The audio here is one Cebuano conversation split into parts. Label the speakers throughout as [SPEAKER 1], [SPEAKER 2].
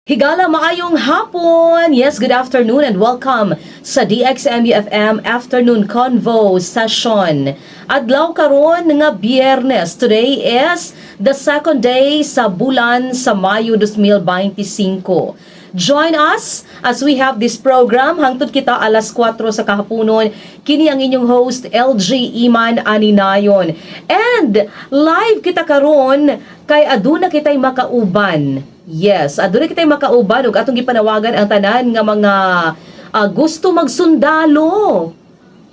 [SPEAKER 1] Higala, maayong hapon! Yes, good afternoon and welcome sa DXMUFM Afternoon Convo Session. Adlaw karon nga Biyernes. Today is the second day sa bulan sa Mayo 2025. Join us as we have this program hangtod kita alas 4 sa kahaponon. Kini ang inyong host, LG Iman Aninayon. And live kita karon kay aduna kitay makauban. Yes, aduna kitay makauban ug atong gipanawagan ang tanan nga mga gusto magsundalo.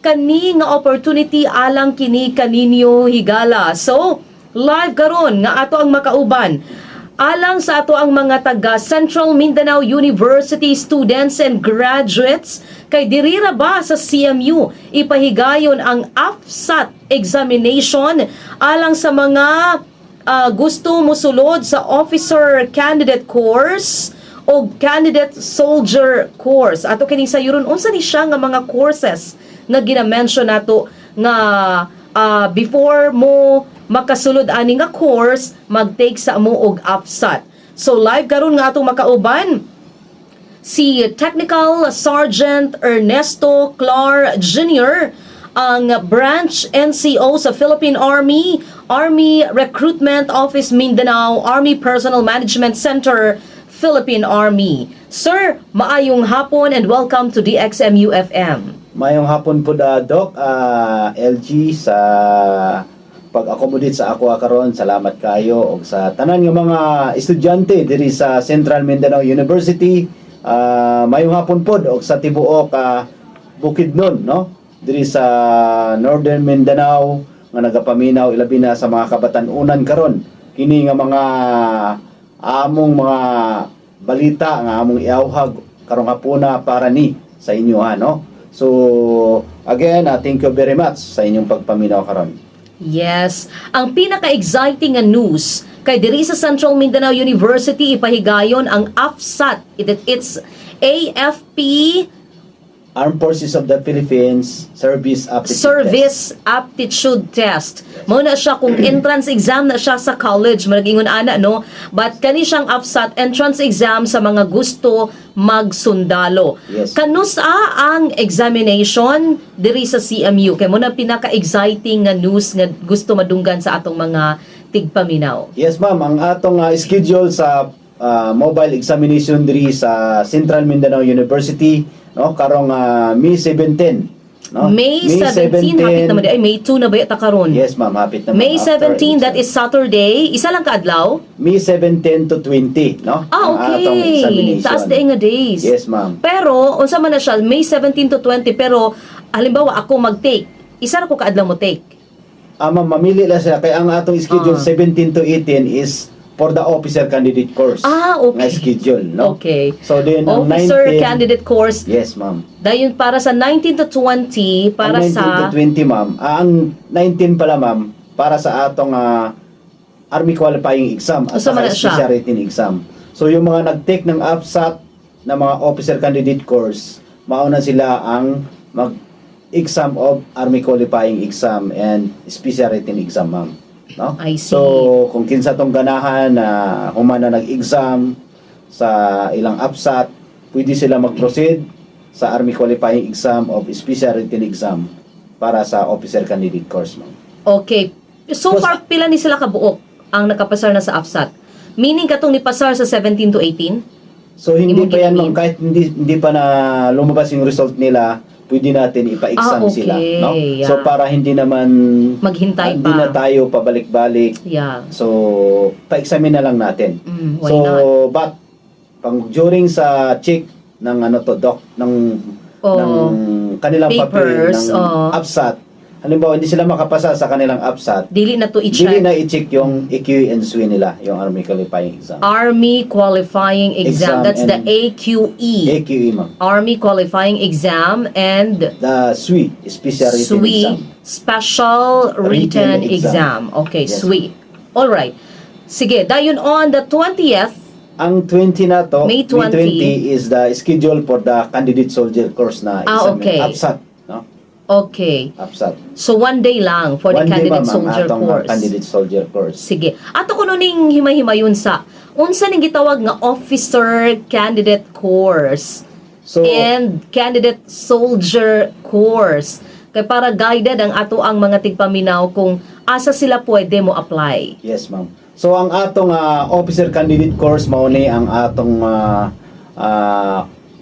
[SPEAKER 1] Kani nga opportunity alang kini kaninyo, higala. So, live karon nga ato ang makauban alang sa ato ang mga taga Central Mindanao University students and graduates kay diri ra ba sa CMU ipahigayon ang AFSAT examination alang sa mga gusto mosulod sa officer candidate course o candidate soldier course. Ato kining sayuron unsa ni siya nga mga courses nga gina-mention nato nga before mo makasulod ani nga course, mag-take sa mo og AFSAT. So live karon nga atong makauban si Technical Sergeant Ernesto Clar Jr., ang Branch NCO sa Philippine Army, Army Recruitment Office Mindanao, Army Personnel Management Center, Philippine Army. Sir, maayong hapon and welcome to DXMU FM.
[SPEAKER 2] Mayong hapon po da, Doc, LG, sa pag-accommodate sa ako karon. Salamat kayo og sa tanan nga mga estudyante diri sa Central Mindanao University. Mayong hapon pod og sa tibuok Bukidnon, no? Diri sa Northern Mindanao nga nagapaminaw, ilabi na sa mga kabatan-unan karon. Kini nga mga among mga balita nga among iawhag karong hapuna para ni sa inyo ha, no? So again, thank you very much sa inyong pagpaminaw karon.
[SPEAKER 1] Yes, ang pinaka-exciting nga news kay diri sa Central Mindanao University ipahigayon ang AFSAT. It's AFP
[SPEAKER 2] Armed Forces of the Philippines Service Aptitude
[SPEAKER 1] Service Aptitude Test. Mao na siya kung entrance exam na siya sa college, managingon ana, no? But kani siyang AFSAT, entrance exam sa mga gusto magsundalo.
[SPEAKER 2] Yes.
[SPEAKER 1] Kanusa ang examination diri sa CMU? Kay mao na pinaka-exciting nga news nga gusto madunggan sa atong mga tigpaminaw.
[SPEAKER 2] Yes, ma'am, ang atong schedule sa mobile examination diri sa Central Mindanao University, no, karong May 17, no?
[SPEAKER 1] May 17, hapit naman di ay May 2 na ba yata karon?
[SPEAKER 2] Yes, ma'am, hapit naman.
[SPEAKER 1] May
[SPEAKER 2] After
[SPEAKER 1] 17, that is Saturday. Isa lang kaadlaw?
[SPEAKER 2] May 17 to 20, no?
[SPEAKER 1] Ah,
[SPEAKER 2] Ang atong
[SPEAKER 1] okay.
[SPEAKER 2] examination.
[SPEAKER 1] Taas day nga days.
[SPEAKER 2] Yes, ma'am.
[SPEAKER 1] Pero, unsa man na siya, May 17 to 20, pero halimbawa ako mag-take, isa ra ko kaadlaw mo take?
[SPEAKER 2] Ah, ma'am, mamili lang sila kay ang atong schedule 17 to 18 is for the officer candidate course.
[SPEAKER 1] Ah, okay.
[SPEAKER 2] Nga schedule, no?
[SPEAKER 1] Okay.
[SPEAKER 2] So then ang
[SPEAKER 1] Officer
[SPEAKER 2] 19
[SPEAKER 1] candidate course,
[SPEAKER 2] Yes, ma'am.
[SPEAKER 1] dayon para sa 19 to 20, para
[SPEAKER 2] Ang 19
[SPEAKER 1] sa
[SPEAKER 2] to 20, ma'am. Ah, ang 19 pala, ma'am, para sa atong Army qualifying exam at
[SPEAKER 1] Usa man
[SPEAKER 2] saka
[SPEAKER 1] na siya?
[SPEAKER 2] Special written exam. So yung mga nag-take ng AFSAT na mga officer candidate course, mauna sila ang mag-exam of Army qualifying exam and special written exam, ma'am. No?
[SPEAKER 1] I see.
[SPEAKER 2] So kung kinsa tong ganahan na human na nag-exam sa ilang AFSAT, pwede sila mag-proceed sa Army qualifying exam of special written exam para sa officer candidate course, ma'am.
[SPEAKER 1] Okay. So
[SPEAKER 2] Tapos-
[SPEAKER 1] far, pila ni sila kabuok ang nakapasar na sa AFSAT? Meaning katong nipasar sa 17 to 18?
[SPEAKER 2] So hindi
[SPEAKER 1] Imong
[SPEAKER 2] pa yan, ma'am,
[SPEAKER 1] ginamin?
[SPEAKER 2] Kahit hindi hindi pa na lumabas yung result nila, pwede natin ipa-exam sila, no? So para hindi naman
[SPEAKER 1] Maghintay
[SPEAKER 2] hindi
[SPEAKER 1] pa.
[SPEAKER 2] Na tayo pabalik-balik. So pa-examine na lang natin.
[SPEAKER 1] Why
[SPEAKER 2] So
[SPEAKER 1] not?
[SPEAKER 2] but pang during sa check ng ano to, doc, ng ng kanilang papel
[SPEAKER 1] Papers,
[SPEAKER 2] ng AFSAT, halimbawa hindi sila makapasa sa kanilang AFSAT,
[SPEAKER 1] Dili na to i-check.
[SPEAKER 2] dili na i-check yung AQE and SWE nila, yung Army Qualifying Exam.
[SPEAKER 1] Army Qualifying Exam.
[SPEAKER 2] Exam
[SPEAKER 1] That's the
[SPEAKER 2] and-
[SPEAKER 1] AQE.
[SPEAKER 2] AQE, ma'am.
[SPEAKER 1] Army Qualifying Exam and
[SPEAKER 2] The SWE, Special Written
[SPEAKER 1] SWE,
[SPEAKER 2] Exam.
[SPEAKER 1] Special Written
[SPEAKER 2] Written
[SPEAKER 1] Exam.
[SPEAKER 2] Exam.
[SPEAKER 1] Okay,
[SPEAKER 2] Yes.
[SPEAKER 1] SWE. All right. Sige, dayon on the 20th,
[SPEAKER 2] Ang 20 na to,
[SPEAKER 1] May 20.
[SPEAKER 2] May 20 is the schedule for the candidate soldier course na
[SPEAKER 1] Ah,
[SPEAKER 2] exam.
[SPEAKER 1] okay.
[SPEAKER 2] AFSAT, no?
[SPEAKER 1] Okay.
[SPEAKER 2] AFSAT.
[SPEAKER 1] So one day lang for the
[SPEAKER 2] One day,
[SPEAKER 1] candidate
[SPEAKER 2] ma'am, ang
[SPEAKER 1] soldier
[SPEAKER 2] atong
[SPEAKER 1] course.
[SPEAKER 2] Candidate soldier course.
[SPEAKER 1] Sige. Ato kuno ning himay-himayon sa Unsa ning gitawag nga officer candidate course
[SPEAKER 2] So
[SPEAKER 1] and candidate soldier course? Kay para guided ang ato ang mga tigpaminaw kung asa sila pwede mo apply.
[SPEAKER 2] Yes, ma'am. So ang atong officer candidate course mao ni ang atong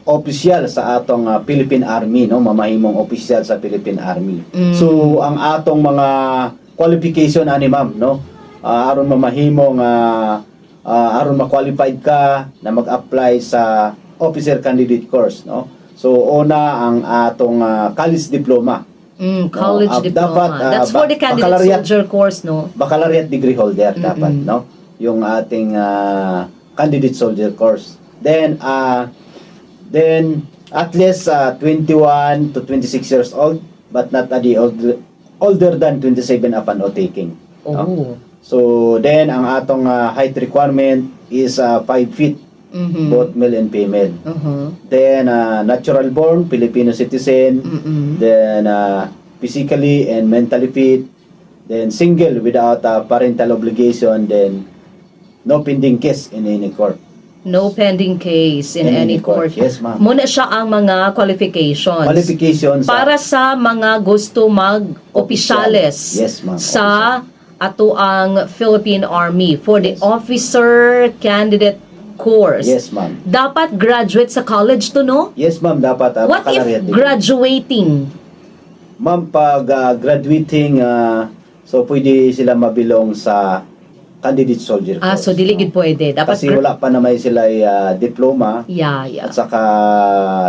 [SPEAKER 2] opisyal sa atong Philippine Army, no, mamahimong opisyal sa Philippine Army. So ang atong mga qualification ani, ma'am, no, aron mamahimong aron ma-qualified ka na mag-apply sa officer candidate course, no. So una ang atong college diploma.
[SPEAKER 1] College
[SPEAKER 2] No,
[SPEAKER 1] diploma.
[SPEAKER 2] dapat,
[SPEAKER 1] That's for the candidate
[SPEAKER 2] baccalaureate.
[SPEAKER 1] soldier course, no?
[SPEAKER 2] Baccalaureate degree holder dapat, no, yung ating candidate soldier course. Then at least 21 to 26 years old but not the older than 27 upon oath taking, no? So then ang atong height requirement is 5 feet, both male and female. Then natural born Filipino citizen, then physically and mentally fit, then single without a parental obligation, then no pending case in any court.
[SPEAKER 1] No pending case in any court.
[SPEAKER 2] Yes, ma'am.
[SPEAKER 1] Muna siya ang mga qualifications.
[SPEAKER 2] Qualifications
[SPEAKER 1] Para sa mga gusto mag-opisyales
[SPEAKER 2] Yes, ma'am.
[SPEAKER 1] sa ato ang Philippine Army for the officer candidate course.
[SPEAKER 2] Yes, ma'am.
[SPEAKER 1] Dapat graduate sa college to, no?
[SPEAKER 2] Yes, ma'am, dapat
[SPEAKER 1] What if
[SPEAKER 2] baccalaureate degree.
[SPEAKER 1] graduating?
[SPEAKER 2] Ma'am, pag graduating, so pwede sila ma-belong sa candidate soldier course.
[SPEAKER 1] So dili
[SPEAKER 2] no?
[SPEAKER 1] gid pwede. Dapat
[SPEAKER 2] Kasi wala pa naman sila diploma at saka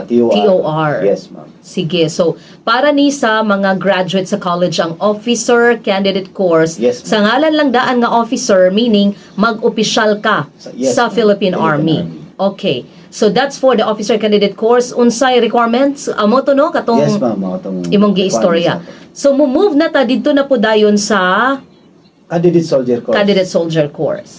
[SPEAKER 2] TOR.
[SPEAKER 1] TOR.
[SPEAKER 2] Yes, ma'am.
[SPEAKER 1] Sige. So, para ni sa mga graduate sa college ang officer candidate course,
[SPEAKER 2] Yes, ma'am.
[SPEAKER 1] sa ngalan lang daan nga officer, meaning mag-opisyal ka
[SPEAKER 2] Yes,
[SPEAKER 1] sa
[SPEAKER 2] ma'am.
[SPEAKER 1] Philippine
[SPEAKER 2] Philippine
[SPEAKER 1] Army.
[SPEAKER 2] Army.
[SPEAKER 1] Okay. So, that's for the officer candidate course. Unsay requirements? Amo to, no? Katong
[SPEAKER 2] Yes, ma'am. Mao tong
[SPEAKER 1] imong giistorya.
[SPEAKER 2] requirements.
[SPEAKER 1] So, mo-move na ta didto na po dayon sa
[SPEAKER 2] Candidate soldier course.
[SPEAKER 1] Candidate soldier course.